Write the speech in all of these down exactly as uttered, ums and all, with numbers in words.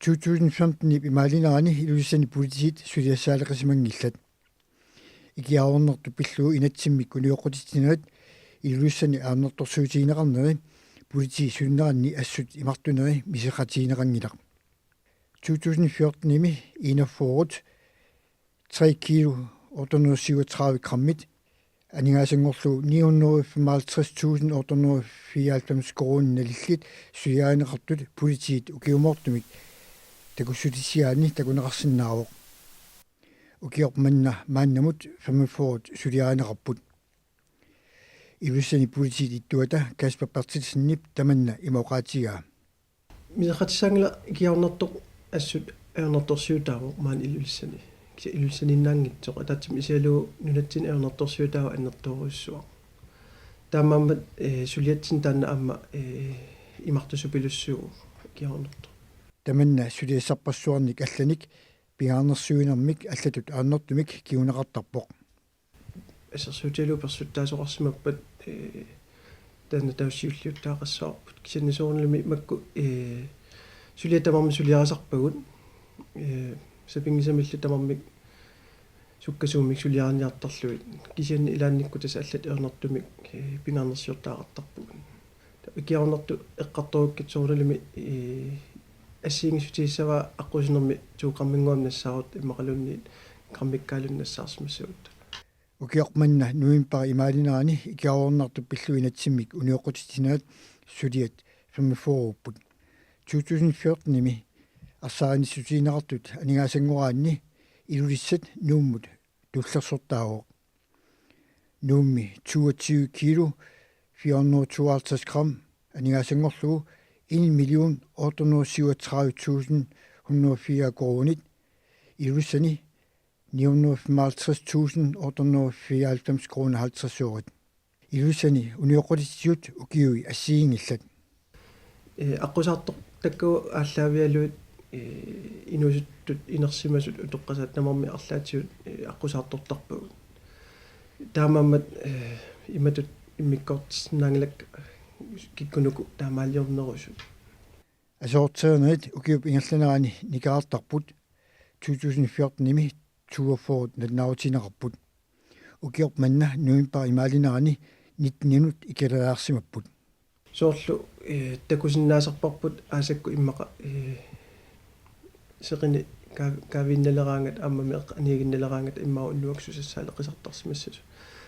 To tusind femten-ip imaalinerani Ilulissani politiit suliassaaleqisimanngillat. Ikiaroornartoq pillugu inatsimmik unioqqutitsinerit Ilulissani ajornartorsiutigineqarneri politiit sulineranni assut imartuneri miserratigineqanngilaq. To tusind fjorten-imi enogfyrre tre kilo otte hundrede syvogtredive grammit aningaasanngorlugu ni hundrede femoghalvtreds tusind otte hundrede fireoghalvfems koruunit nalillit suliarineqartut politiit ukiumoortumik takussutissiaanni takuneqarsinnaavoq. Ukioq manna maannamut femogfyrre suliarineqarput. Ilulissani politiit ittuata Kasper Berthelsenip tamanna ima oqaatigaa. Miserratissaanngilaq, ikiaroornartoq assut ajornartorsiutaavoq maani Ilulissani. Kisianni Ilulissaninnaanngitsoq, ataatsimut isigalugu nunatsinni ajornartorsiutaavoq annertoorujussuaq. Taamaammat, eh, suliatsinni taanna aamma, eh, imartusupilussuuvoq ikiaroornartoq. Tamanna suliassarpassuarnik allanik pingaarnersiuinermik allatut ajornartumik kinguneqartarpoq. Assersuutigalugu persuttaasoqarsimappat, eh, taanna taava siulliuttaaqqissavarput. Kisianni soorunalimi makku, eh, suliat tamarmik suliarisarpagut, eh, sapinngisamillu tamarmik sukkasuumik suliariniartarlugit. Kisianni ilaannikkut tassa allatut ajornartumik, eh, pingaarnersiortariaqartarpugut. Ikiaroornartut eqqartorukkit soorunalimi, eh, assigiinngissutigissavaa aqqusinermi to gramminnguamik nassaarutta immaqaluunniit grammikkaalunnik nassaarsimassagutta. Ukioq manna novembarip imaalinerani ikiaroornartoq pillugu inatsimmik unioqqutitsinerit suliat femogfyrre-upput. To tusind fjorten-imi arsaarissutigineqartut aningaasanngoraanni Ilulissat Nuummut tullersortaavoq. Nuummi toogtyve kilo fire hundrede tooghalvtreds gram aningaasanngorlugu en million otte hundrede syvogtredive tusind hundrede fire koruunit, Ilulissani ni hundrede femoghalvtreds tusind otte hundrede fireoghalvfems koruunit halvtreds øret. Ilulissani unioqqutitsisut ukiui assigiinngillat. Eh, aqqusaartortakkagut aallaavigalugit, eh, inuusuttut inersimasut utoqqasaat tamarmik arlaatigut, eh, aqqusaartortarpagut. Taamaammat, eh, imatut immikkoortissinnaanngilakka kikkunuku taamaaliornerusut. Aserorterinerit ukiup ingerlanerani nikerartarput, to tusind fjorten-imi toogfyrre nalunaarutigineqarput. Ukioq manna novembarip imaalinerani nitten-inut ikileriarsimapput. Soorlu, eh, takusinnaasarparput aasakkut immaqa, eh, seqineq kaa-, kaaviinnaleraangat aamma meeqqat aniaginnaleraangat immaqa unnuaq susassaalleqisartarsimassasut.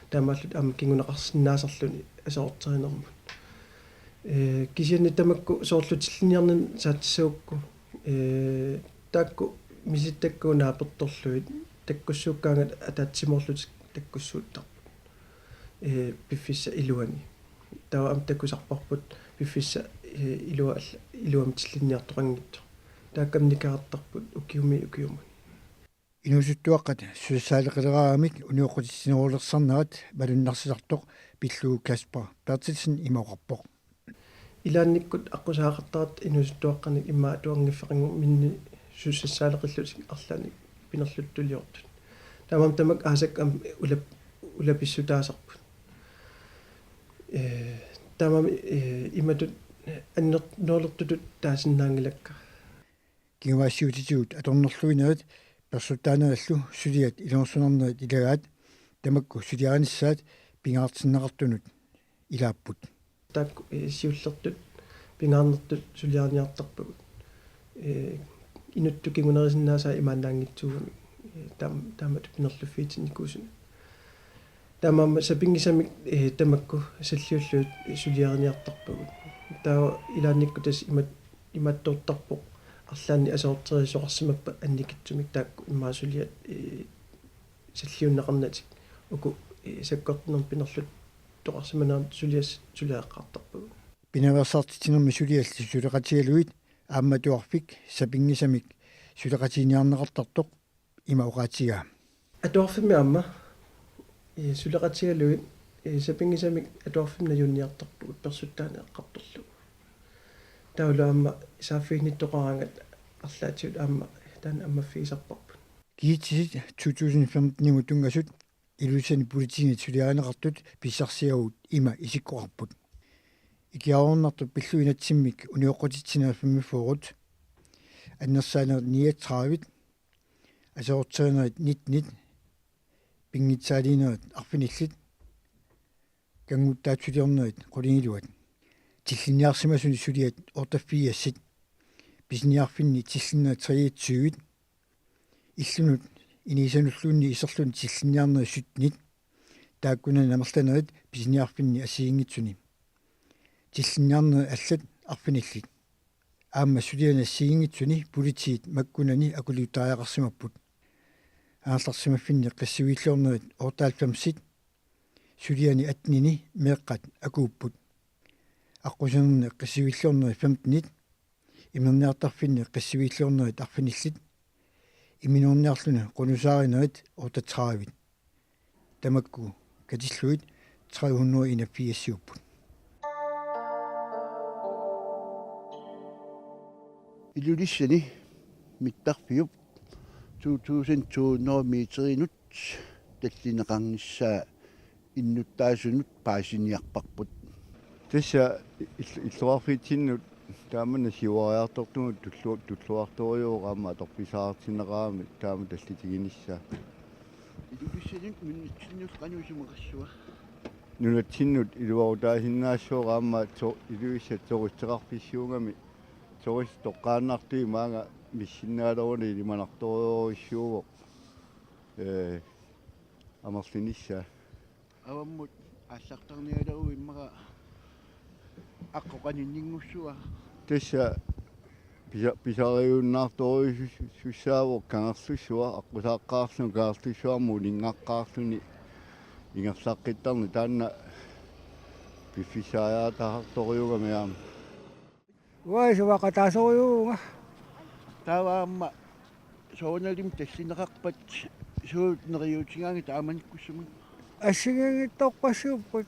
Taamaallutik aamma kinguneqarsinnaasarluni aserorterinermut. Eh, kisianni tamakku soorlu tillinniarneq saatsissagukku, eh, taakku misilittakkakka naapertorlugit takkussuukkaangat ataatsimoorlutik takkussuuttarput. Eh, piffissap iluani. Taava aamma takusarparput piffissap, eh, ilua-, iluamik tillinniartoqanngitsoq. Taakkami nikerartarput ukiumiit ukiumut. Inuusuttuaqqat susassaalleqileraangamik unioqqutitsinerulersarnerat malunnarsisartoq pillugu Kasper Berthelsen ima oqarpoq. Ilaannikkut aqqusaagaqartaratta inuusuttuaqqanik immaqa atuanngiffeqannginnami susassaaleqillutik arlaannik pinerluttuliortut. Taamaammat tamakku aasakkut aamma ulap-, ulapissutaasarput. Eh, taamaammat, eh, imatut anner-, annertunertutut taasinnaanngilakka. Kingumaassiuutitigut atornerluinerit persuttaanerillu suliat ilungersunarnerit ilagaat tamakku suliarinissaat pingaartinneqartunut ilaapput. Taakku, eh, siullertut pingaarnertut suliariniartarpagut. Eh, inuttut kingunerisinnaasai imaannaanngitsuugamik, eh, taam-, taamatut pinerluffiitinnikuusunut. Taamaammat sapinngisamik, eh, tamakku salliullugit suliariniartarpagut. Taava ilaannikkut tassa imat-, imaattoortarpoq arlaannik aserorterisoqarsimappat annikitsumik taakku immaqa suliat, eh, salliunneqarnatik uku, eh, sakkortunermik pinerluttoqarsimanerat suliassat suliareqqaartarpagut. Pinaveersaartitsinermi sulialli suleqatigalugit aamma atuarfik sapinngisamik suleqatiginiarneqartartoq ima oqaatigaa. Atuarfimmi aamma, eh, suleqatigalugit, eh, sapinngisamik atuarfimmi najunniartarpugut persuttaaneq eqqartorlugu. Taavalu aamma saaffiginnittoqaraangat arlaatigut aamma taanna ammaffigisarparput. Kiitsisit to tusind femten-imut tunngasut Ilulissani politiinit suliarineqartut pissarsiagut ima isikkoqarput. Ikiaroornartoq pillugu inatsimmik unioqqutitsinerit femogfyrre. Annersaanerit niogtredive, aserorterinerit nittenit, pinngitsaaliinerit arfinillit, kannguttaatsuliornerit qulingiluat. Tillinniarsimasunik suliat otteogfirsit, pisiniarfinni tillinnerit treogtyvit, illunut inigisanulluunniit iserluni tillinniarnerit syttenit, taakkunani amerlanerit pisiniarfinni assigiinngitsuni. Tillinniarnerit allat arfinillit. Aamma suliani assigiinngitsuni politiit makkunani akuliuttariaqarsimapput. Angerlarsimaffinni qissivigilluarnerit otteoghalvfemsit, suliani attenini meeqqat akuupput. Aqqusinerni qissivigilluarnerit femtenit, imerniartarfinni qissivigilluarnerit arfinillit, imminorniarluni qunusaarinerit otteogtredivit. Tamakku katillugit tre hundrede enogfirsiupput. Ilulissani mittarfiup to tusind to hundrede meterinut tallineqarnissaa innuttaasunut paasiniarparput. Tassa ill-, illoqarfitsinnut taamani siuariartortugut tullu-, tulluartorujuuvoq aamma atorfissaqartinneqarami taama tallitiginissaa. Ilulissanut nunatsinnut qanoq isumaqassava? Nunatsinnut iluaqutaasinnaassooq aamma to-, Ilulissat turisteqarfissuugami, turistit toqqaannartui maanga missinnaalerunik ilimanartorujorujussuuvoq, ee, amerlinissaa. Avammut aallartarnialeruit immaqa aqqoq qaninninngussua? Tassa pisa-, pisariunnaartorujussuussaavoq Kangerlussuaq, aqqusaaqqaarluni Kangerlussuarmut uninngaqqaarluni ingerlaqqittarneq, taanna piffissaajaataartorujuugami aamma. Uanga isumaqataasorujuuvunga. Taava aamma soorunalimi tallineqarpat suut neriuutigaangat taamanikkussamut? Assigiinngitsorpassuupput,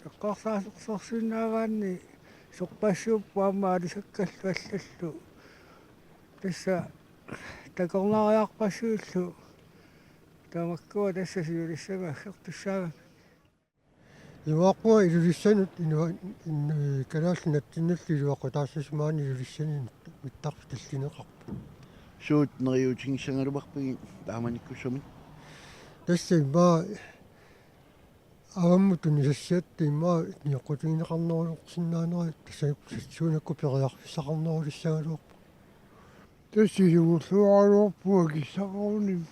eqqarsaasersorsinnaagaanni sorpassuupput aamma aalisakkallu allallu. Tassa takornariarpassuillu. Tamakkua tassa siulissami aggertussaagami. Iluaqua Ilulissanut inua-, in-, Kalaallit Nunatsinnilu iluaqutaassasoq maani Ilulissani mit-, mittarfik tallineqarpoq. Suut neriuutigissagaluarpigit taamanikkussamut? Tassa immaqa avammut tunisassiatta immaqa nioqqutigineqarnerulersinnaanerat tassa suunakkut periarfissaqarnerulissagaluarpoq. Tassa siulluaraluarpunga akissaqarunimi.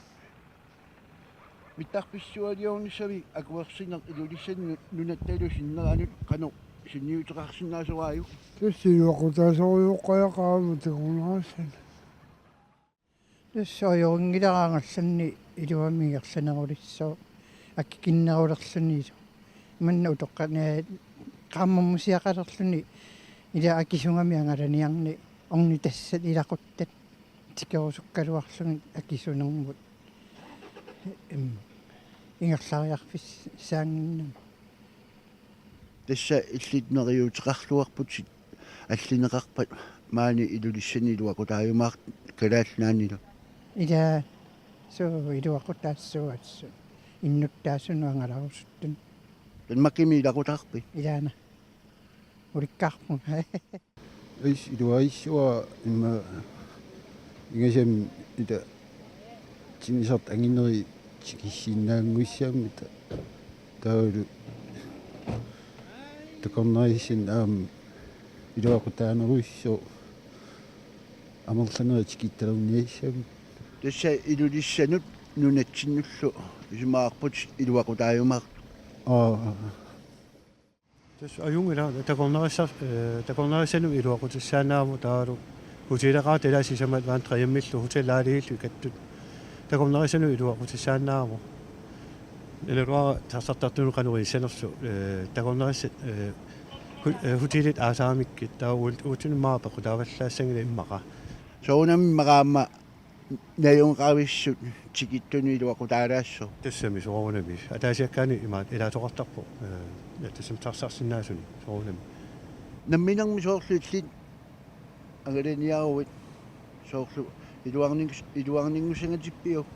Mittarfissualiornissami akuersineq Ilulissani nu-, nunattalu sinneranut qanoq sunniuteqarsinnaasaraajuk? Tassa iluaqutaasorujooqqajaqaaq aamma takornariassanik. Tassa ajorinngilara angallanneq iluamik ingerlanerulissasoq akikinnerulerlunilu. Manna utoqqaat qaammammusiaqalerluni ila akisugami angalaniarneq ornitassat ilaquttat tikerusukkaluarlugit akisunermut, em, ingerlariarfissaannginnami. Tassa illit neriuuteqarluarputit allineqarpat maani Ilulissani iluaqutaajumaartut Kalaallit Nunaannilu? Ilaa, suu iluaqutaassuugassut innuttaasunut angalarusuttunut. Danmarkimi ilaqutaarpit? Ilaana. Ulikkaarpunga. Ais iluarissuara immaqa ingasami ita timmisartut anginerit tikissinnaanngussammata taavalu takornariassanik aamma iluaqutaanerujussuuvoq amerlanerit tikittarniassammata. Tassa Ilulissanut nunatsinnullu isumaqarputit iluaqutaajumaartut. Aa. Tassa ajunngilaq takornarissar-, eh, takornariassanut iluaqutissaannaavoq taavalu hotelleqartut ilaat sisamat Van Triamillu hotelaaligillu ikattut. Takornariassanut iluaqutissaannaavoq. Naluara taartartartunut qanoq inissanersoq, eh, takornarissat, eh, hu-, eh, hotellit aasaramikkit taava uul-, uatsinnut immaqa peqqutaavallaassanngilaq immaqa. Soorunami immaqa aamma najugaqavissut tikittunut iluaqutaalaassaaq. Tassami soorunami. Ataasiakkaani imaat ilaasoqartarpoq. Eh, tassami taartarsinnaasuni soorunami. Namminermi soorlu illit angalaniaruit soorlu iluarning-, iluarninngussangatippiuk?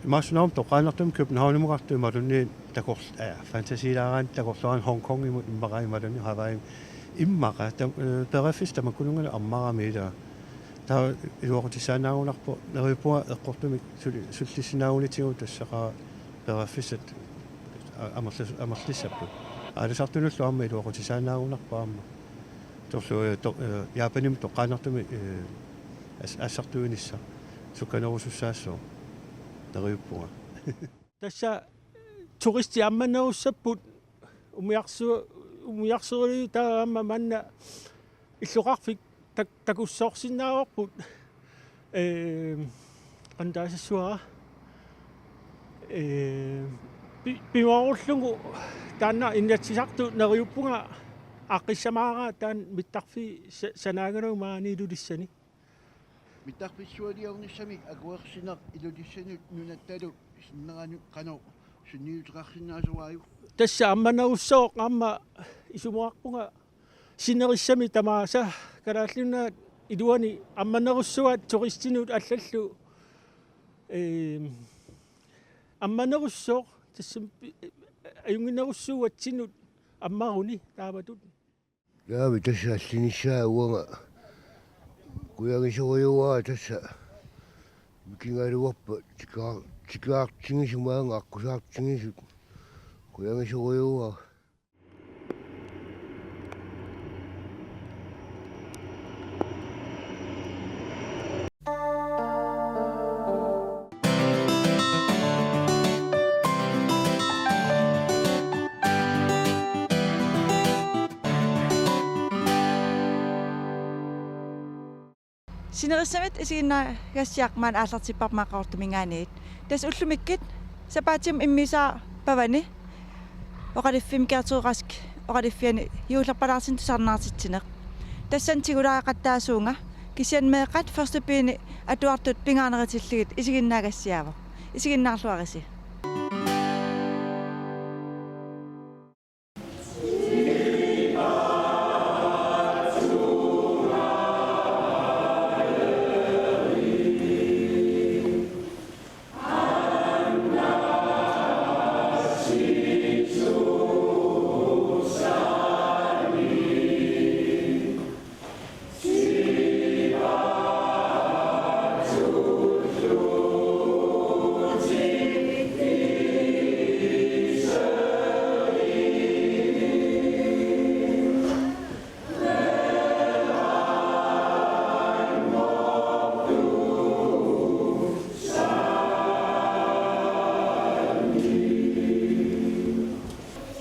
Imaassinnaavoq toqqaannartumik Københavnimukartoq imaluunniit takor-, eh, fantasiilaaraanni takorluugaanni Hong Kongimut immaqa imaluunniit Hawaii. Immaqa tam-, eh, periarfissat tamakkununnga ammarami ilaa. Taava iluaqutissaannaangunarpoq neriuppunga eqqortumik suli-, sullissinnaagunitigut, tassa qaa periarfissat a-, amerlas-, amerlissapput. Aalisartunullu aamma iluaqutissaannaangunarpoq aamma. Torlu, eh, to-, eh, Japanimi toqqaannartumik, eh, as-, assartuinissaq sukkanerusussaassaaq neriuppunga. Tassa turistit ammanerussapput umiarsu-, umiarsuarli taava aamma manna illoqarfik tak-, takussaarsinnaavarput. Ee, qanoq taasassuara. Ee, pi-, pimoorullugu taanna Inatsisartut neriuppunga aaqqissamaaraa taanna mittarfiit sa-, sanaaganagu maani Ilulissani. Mittarfissualiornissamik akuersineq Ilulissanut nunattalu sinneranut qanoq sunniuteqarsinnaasaraajuk? Tassa ammanerussooq aamma isumaqarpunga sinerissami tamaasa Kalaallit Nunaat iluani ammanerussuat turistinut allallu, eem, ammanerussooq tassami pi-, ajunnginnerussuugatsinnut ammaruni taamatut. Jaavi tassa allinissaa uanga. Qujangisorujuara tassa. Mikigaluarpat tikar-, tikaartigisut maanga aqqusaartigisut. Qujangisorujuara. Sinerissamit isiginnaagassiaq maani aallartipparput Qaqortumingaanniit. Tassa ullumikkut sapaatip-aamma immiussaq pavani oqaluffimmi Gertrud Rask oqaluffiani juullerpalaartumik tusarnaartitsineq. Tassani tigulaareqattaasuunga kisianni meeqqat første B-mi atuartut pingaarnerutillugit isiginnaagassiaavoq. Isiginnaarluarisi.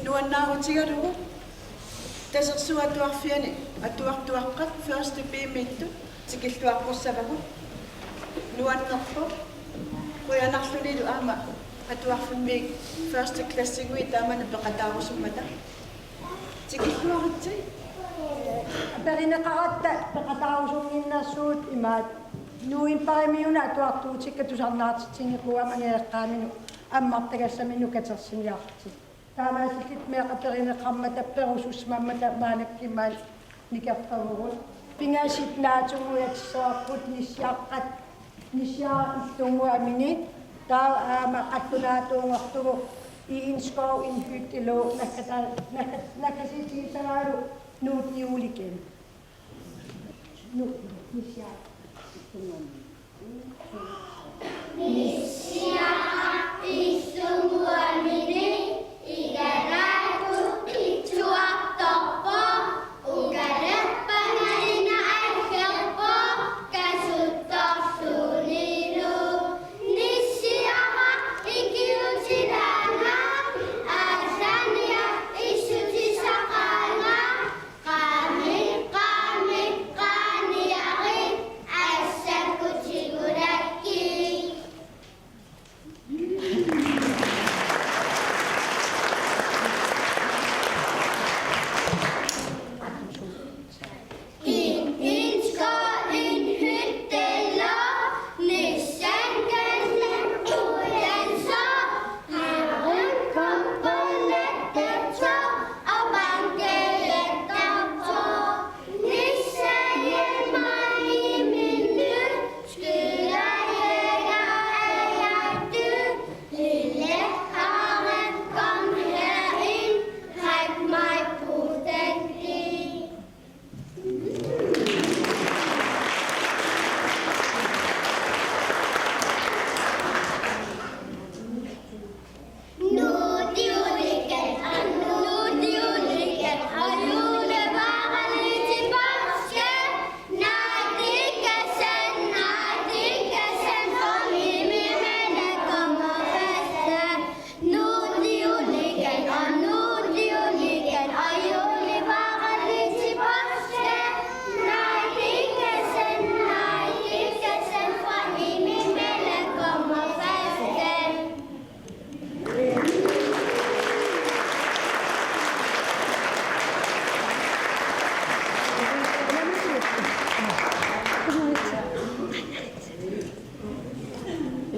Nuannaarutigalugu Tasersuup Atuarfiani atuartuaqqat første B-miittut tikilluaqqussavagut. Nuannerpoq. Qujanarlunilu aamma atuarfimmiit første klassiguit taamani peqataarusummata. Tikilluaritsi. Aperineqaratta peqataarusunnginnersugut imaat. Novembarimiuna atuartuutikka tusarnaartitsinnikuugama angajoqqaaminut ammartagassaminut katersiniarlutik. Taamaasilluta meeqqat aperineqarmata perususmammata maannakkut maani nikertavugut. Pingasut naatsunnguatissavarput nissiaqqat, nissiaq illunnguamini, taava aamma qallunaatuunngorlugu i en skov, en hytte, lo, nakkata-, nakka-, nakkasiitigisaraalu Nuuk Juulikkami. Nu, nissiaq. Nissiaq illunnguamini igalaakkut itsuartorpoq, ukalerpangalinga ajorpoq, kasuttorluunilu. Nissiaq ikiutilaangaaq, aallaniaq issutisaqaangaaq. Qaami, qaami, qaaniarit, assakkut tigulak,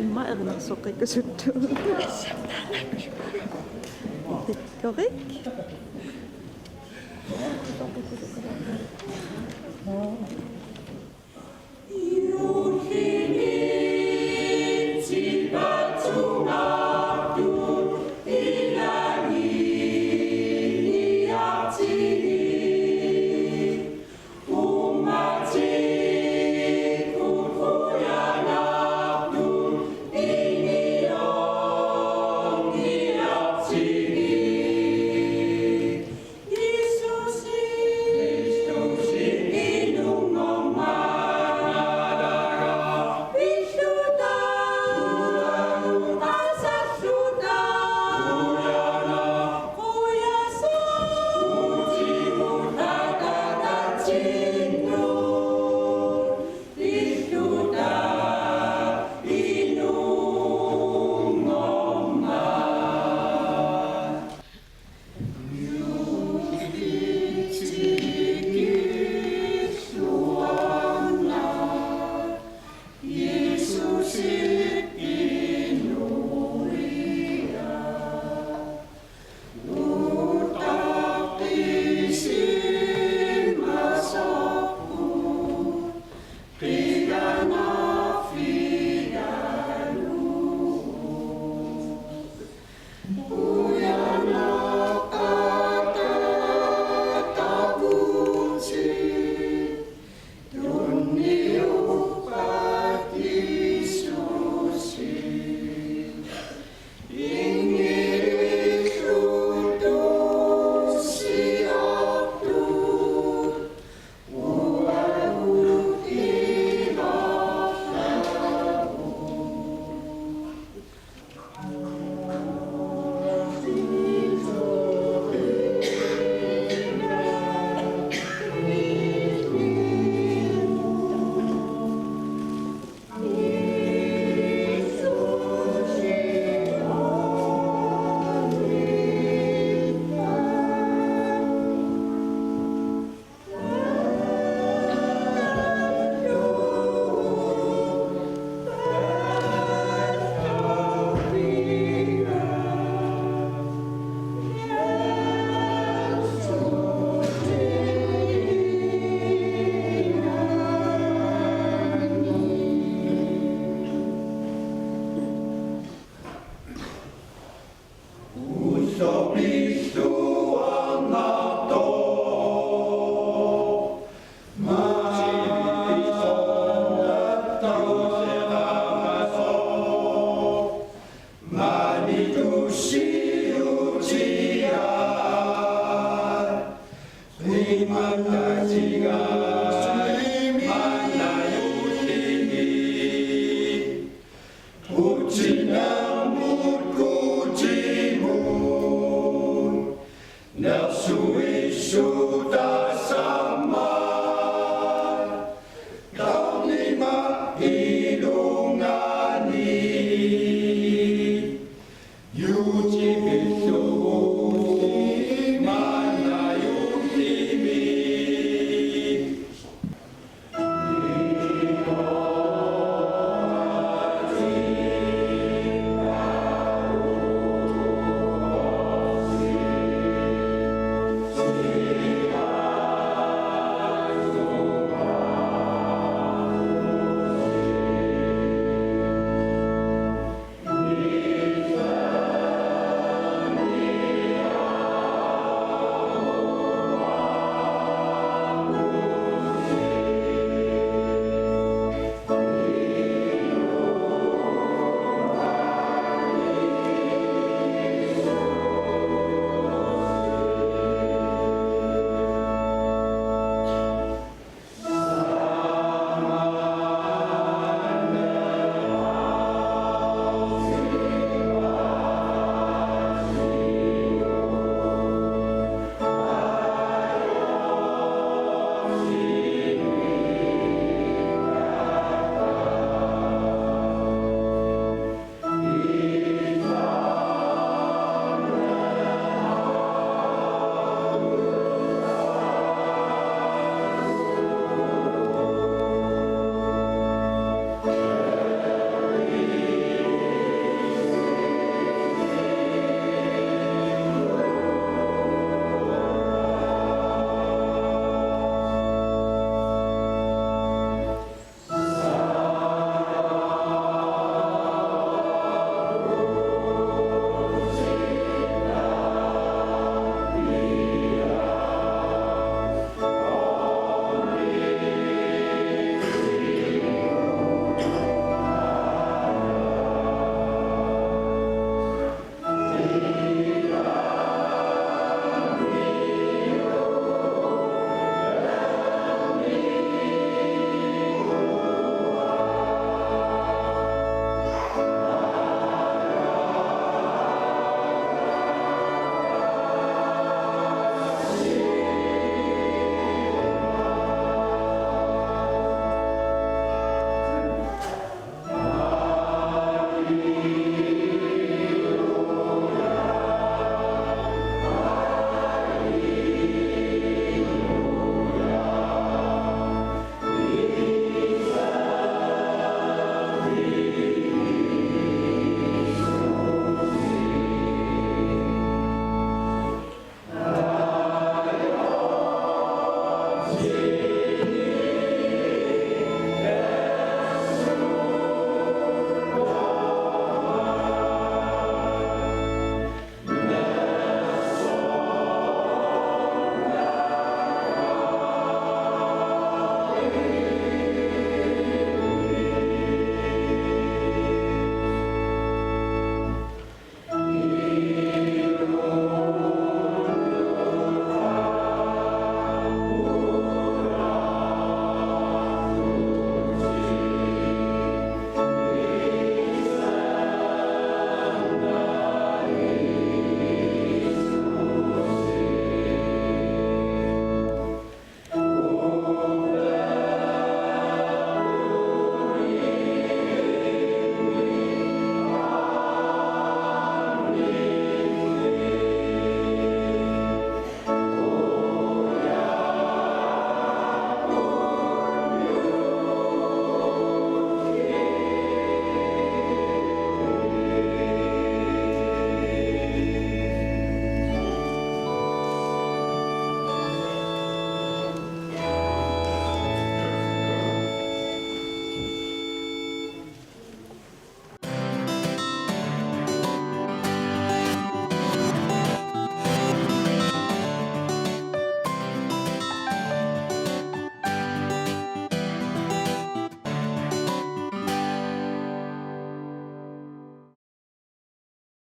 Immaqa erinarsoqqikkusuttut. Pikkorik.